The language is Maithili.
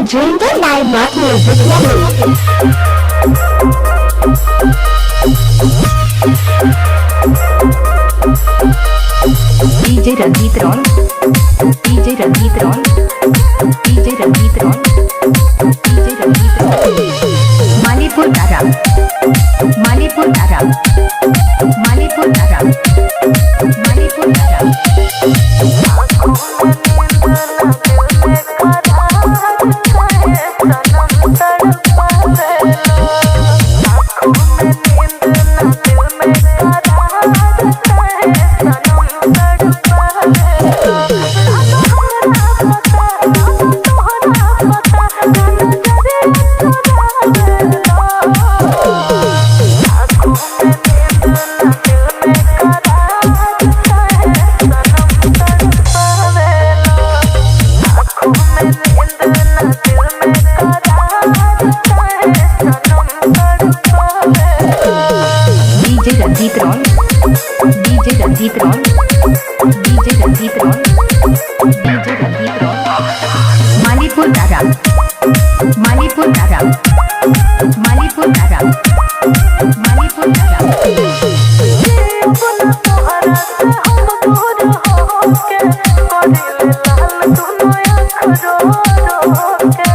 Presented by Rock Music Network. DJ Ranjit Roy, DJ Ranjit Roy, DJ Ranjit Roy, DJ Ranjit Roy. Malipur Tara, Malipur Tara, Malipur Tara, Malipur Tara. DJ Ranjit Roy, DJ Ranjit Roy, DJ Ranjit Roy, DJ Ranjit Roy. Malipur Tara, Malipur Tara, Malipur Tara, Malipur Tara. लाल दुनो आँख रो रो के।